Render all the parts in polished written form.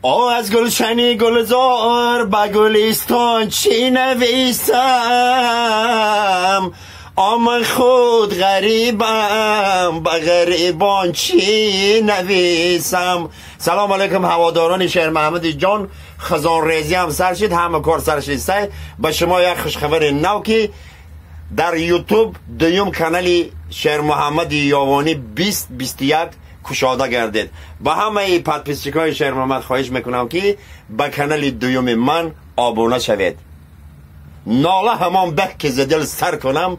از گلشنی گلزار به گلستان چی نویسم، من خود غریبم به غریبان چی نویسم. سلام علیکم هواداران شیر محمد جان، خزان ریزی هم سر شد، همه کار سر شد. به شما یک خوشخبر نو که در یوتیوب دویم کانال شیر محمد یاوانی 2021 کشاده گردید. با همه подписчик های شیر محمد خواهش میکنم که به کانال دویم من آبونه شوید. ناله همان به که ز دل سر کنم،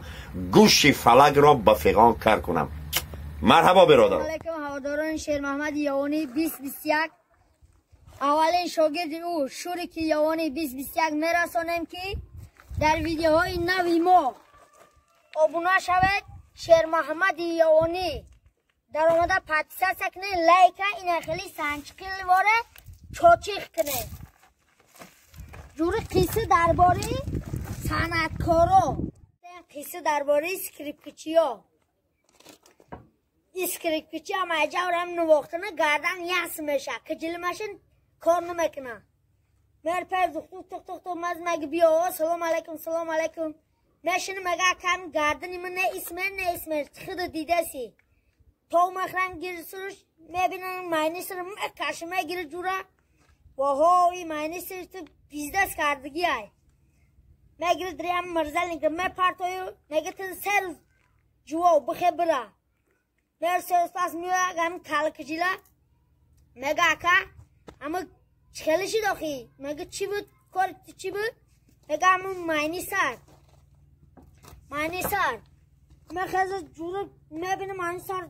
گوش فلک را به فغان کر کنم. مرحبا برادر. علیکم هواداران شیر محمد یاوانی 2021. اولین شاگرد او شوری که یاوانی 2021 میرسانیم که در ویدیوهای نوی ما آبونه شوید. شیر محمد یاوانی در آمده подписаться کنه، لایک این خیلی سنجقیل واره چاچیخ کنه. جور قصه درباره санъаткоро، قصه درباره скрипкачиё. скрипкачи ҳам аҷаврам нувохтана гардан яс меша، киҷилмашин кор намекуна. Мер пер духтур тух тух тух маз меги биё, салом алейкум, салом алейкум. Мешини мега кам гардани ман не исмер, не исмер, хида дидаси. То махрам гир суруш мебинам майниср мекаш мегири ҷура. Воҳои майниср ту бизнес кардагӣ ай. Мегири дриам мирзалинг мепартою, меги ту се рӯз ҷуво бихе бира. Мер се рӯз пас меояд ҳам калкиҷила. Мега ака, ама хеле шид охи. Меги чӣ буд? Кори ту чӣ буд? Мега ама майнисар. Майнисар. Мехеза ҷура мебинам майнисар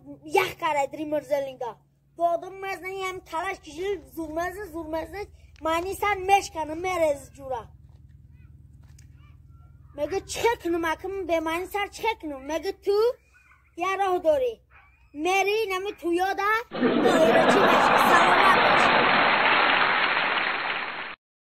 ях кард дри мирзалинга. Додум мезани ҳам талаш кишил зур мезна, зур мезна, майнисар мешкана мерез ҷура. Мега чӣ кунам акам бе майнисар чӣ кунам? Мега ту я роҳ дорӣ. Мери нами туёда доирачӣ меши.